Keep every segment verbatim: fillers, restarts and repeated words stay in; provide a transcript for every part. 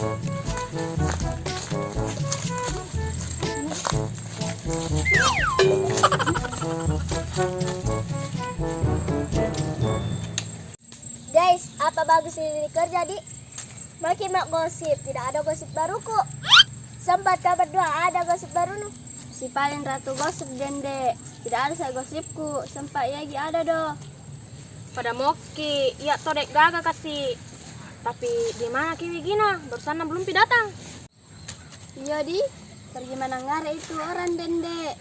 Guys, apa bagus ini kerja di? Makin mak gosip, tidak ada gosip baruku. Sempat kau berdua ada gosip baru nu? Si paling ratu gosip dende. Tidak ada saya gosipku, sempat iya gi ada do. Pada moki, iya to dek gaga kasi. Tapi di mana ki Wigina? Barusan belum pi datang. Iyo di, pergi manang gare itu orang dende.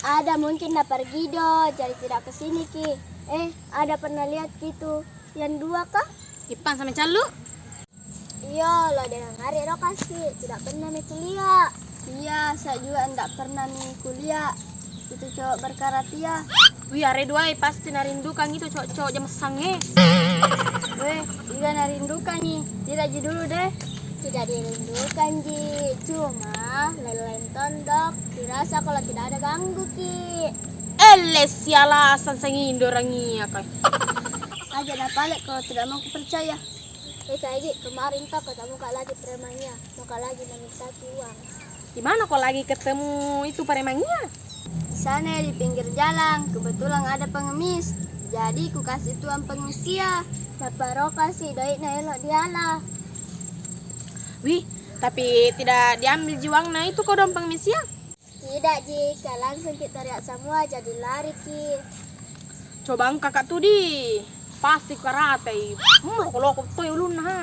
Ada mungkin na pergi do, jadi tidak kesini ki. Eh, ada pernah lihat ki tu yang dua kah? Ipang sama Calu. Iyo, lo dengan gare do kasi, tidak pernah mi kuliah. Iya, saya juga ndak pernah mi kuliah. Itu cowok berkaratia. Wih, are duai pasti narindukan itu cowok-cowok jam sange. Weh, iya narindukan ni. Tidak ji dulu deh. Tidak dirindukan ji, cuma lain-lain tondok. Dirasa kalau tidak ada ganggu ki. Ele siala sang sange Indo orang iya kai. Aja na palek kalau tidak mau ku percaya. Eh, Kak Egi, kemarin toh ketemu ka lagi premannya, mau ka lagi meminta ki uang. Di mana ko lagi ketemu itu premannya? Di sana, di pinggir jalan, kebetulan ada pengemis. Jadi ku kasih tuang pengemis iya. Dapat ro kasih doitna elok diala. Wih, tapi tidak diambil ji uangna itu kodong pengemis iya? Tidak ji, ka langsung ki teriak semua jadi lari ki. Coba engka ka tu di, pasti ku karatei. Hmm, loko-loko toi ulunna ha.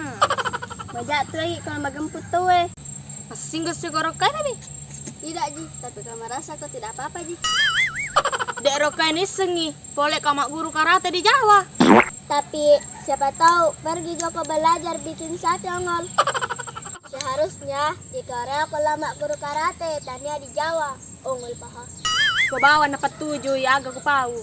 Majak tu lagi kalau magemput tau eh. Masing gak sih korok kai tapi? Tidak ji, tapi ka merasa ko tidak apa-apa ji. Dek rokai ni sengi. Pole ka magguru karate di Jawa. Tapi siapa tahu pergi joko belajar bikin sate ongol. Seharusnya di Korea ko lama guru karate, tania di Jawa ongol paha. Ko bawa na patuju, iya aga ku pau.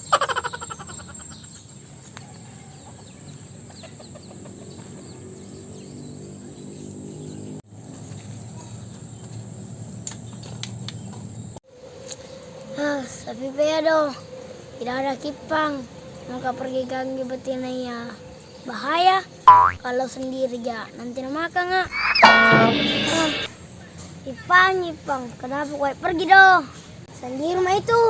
Ah, sapi pea do. Tidak ada kipang. Maka pergi ganggu betina iya. Bahaya. Kalau sendiri ja, nanti na makan nga. Ah, Ipang, Ipang, kenapa kau pergi do? Sendiri ma itu.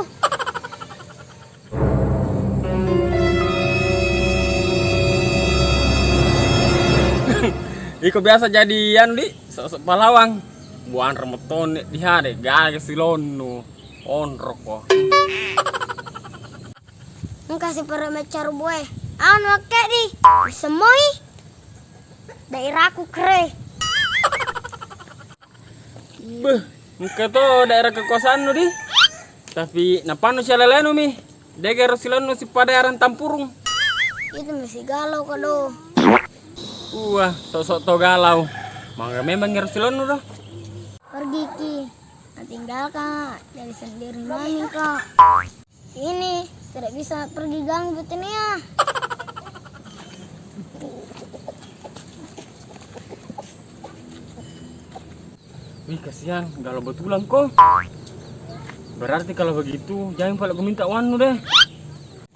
Iko biasa jadi anu di, sok-sok palawang. Buang remoton di hade, gaga silonu. Onroko. Engka si pere mecaru bue. Anu oke di. Semoi. Daerahku kere. Beh, engka to daerah kekuasaannu di. Tapi napanu sialelenu mi. Dege ro silonu si pada arang tampurung. Itu mesti galau ka do. Wah, sok-sok to galau. Mangga memang ro silonu do. Pergi ki. Natinggalkan, jadi sendiri mami ka. Ini tidak bisa pergi ganggu betina iya. Wih, kasihan, galau betulan ko. Berarti kalau begitu, jangan pale ku minta uangnu deh.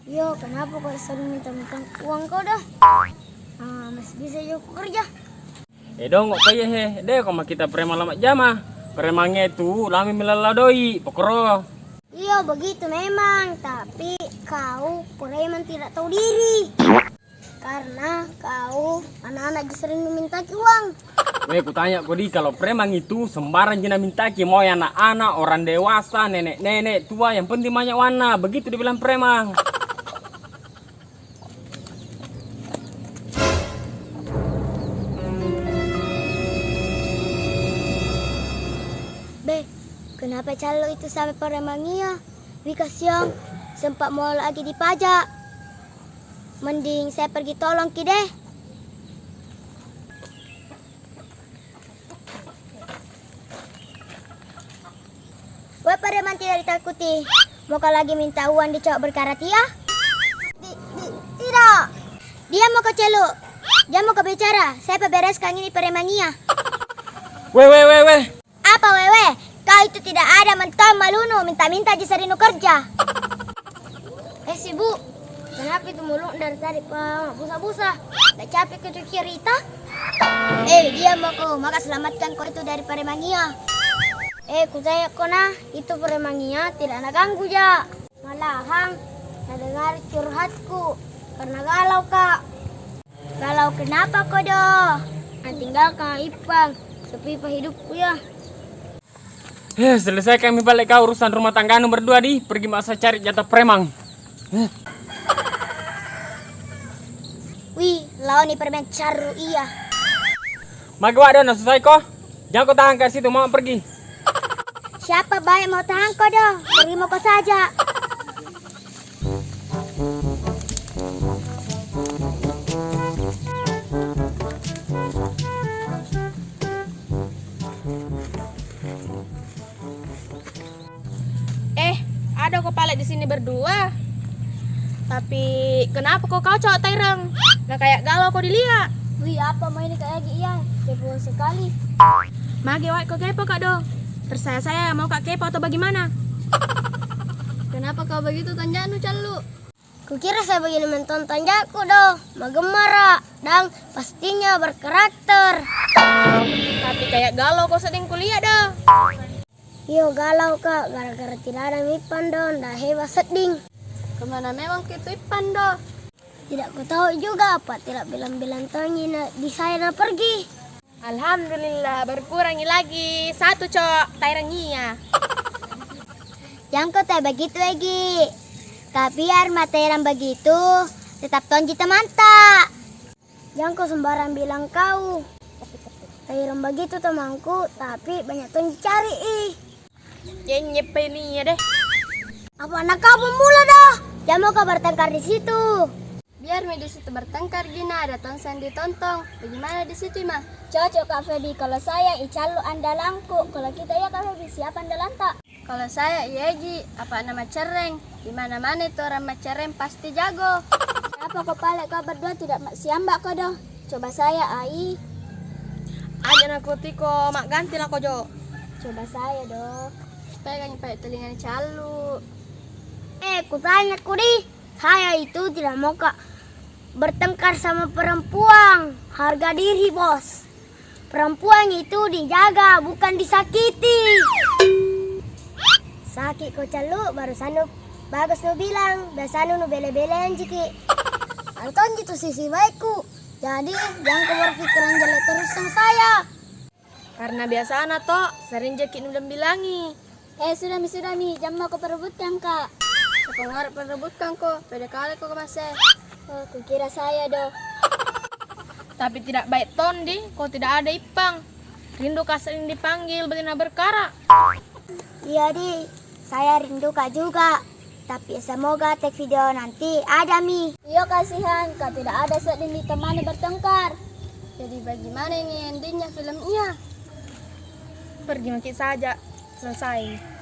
Iyo, kenapa kau sering minta-minta uang kau dah? Ah, masih bisa juga ku kerja. Eh, dong, kok kaya he? Deh, kok ma kita preman lama jama. Preman itu lama melala doi, pokro. Iyo, begitu memang. Tapi kau preman tidak tahu diri. Karena kau anak-anak ji sering memintaki uang. Weh, kutanya ko di, kalau preman itu sembarang ji namintaki, mau yang anak-anak, orang dewasa, nenek-nenek, tua, yang penting banyak uangna. Begitu dibilang preman. Be, kenapa calo itu sampai pada mangia? Wi kasiang, sempat mau lagi dipajak. Mending saya pergi tolong ki deh. Weh, preman tidak ditakuti. Mau kau lagi minta uang di cowok berkaratia? Ti-, ti-, tidak. Diam mau kau celuk. Diam mau kau bicara. Saya bereskan ini premannya. Weh, weh, weh, weh. Apa weh, weh? Kau itu tidak ada mentong malunu, minta-minta ji serinu kerja. Eh, sibuk. Kenapa itu mulutmu dari tadi pa busa-busa? Dah capek ko itu cerita? Eh, diam mo ko, maka selamatkan ko itu dari preman iya. Eh, kutanya ko nah, itu preman iya tidak na ganggu ja. Malahan na dengar curhatku karena galau ka. Galau kenapa ko do? Na tinggalkan Ipang, sepi pa hidupku ya. Eh, selesaikan mi balik kau urusan rumah tangganu berdua di, pergi ma sa cari jatah preman. Eh. Wih, lawan ni preman caru iya. Mage wak do, na selesai ko. Jangan ko tahan ka situ, mau pergi. Siapa baik mau tahan ko do? Pergi mo ko saja. Eh, ada ko pale di sini berdua. Tapi kenapa ko kau cowok Tairang? Nggak kayak galau ko dilihat. Wih, apa mau ini kayak iya? Kepo sekali. Mage wak ko kepo ka do. Terserah saya, mau ka kepo atau bagaimana? Kenapa kau begitu tanjanu, Callu? Kukira saya begini menonton jakku do, magemara, dan pastinya berkarakter. Tapi kayak galau ko sedding kuliah do. Iyo, galau ka, gara-gara tidak ada mi Ipan do, ndak hebat sedding. Kemana memang ki itu Ipan do? Tidak kutahu juga, apa tidak bilang-bilang tongi na, di saya na pergi. Alhamdulillah, berkurangi lagi satu cowok Tairang iya. Jangko tai begitu, Egi. Ka biar ma Tairang begitu, tetap tonji temanta. Jangko sembarang bilang kau. Tairang begitu temanku, tapi banyak tonji cari, ih. Nyenyep ini ya deh. Apa anak kau pemula dah? Jamo kau bertengkar di situ. Biar mi di situ bertengkar, gina ada tong sandi tontong. Bagaimana di situ, Ima? Cocok, Kak Feby. Kalau saya, i Callu andalangku. Kalau kita, ya, Kak Feby, siapa andalanta? Kalau saya, i Egi, apa nama cereng. Di mana-mana itu orang macereng pasti jago. Kenapa ko pale kau berdua tidak ma-, siambak ko doh? Coba saya, ai. Aja na kuti ko mak ganti lah ko jo. Coba saya doh. Pegang pakai telinga Callu. Eh, kutanya ko di. Saya itu tidak mau ka bertengkar sama perempuan. Harga diri, bos. Perempuan itu dijaga, bukan disakiti. Sakit ko Callu, barusan nu, bagus nu bilang, biasa nu, nu bele-belean jiki. Anton ji tu sisi baikku. Jadi, jangan ko berpikiran jelek terus sama saya. Karena biasana to, sering jaki nu bilang-bilangi. Eh, sudah mi, sudah mi, jamma ko perebutkan ka. Siapa ngarep perebutkan ko, pede kali ko kemase. Oh, kukira saya doh. Tapi tidak baik tondi, ko tidak ada Ipang. Rindu ka sering dipanggil, betina berkara. Iya di, saya rindu ka juga. Tapi semoga take video nanti ada mi. Iyo, kasihan ka, tidak ada sedding ditemani bertengkar. Jadi bagaimana ini endingnya film iya? Pergi maki saja, selesai.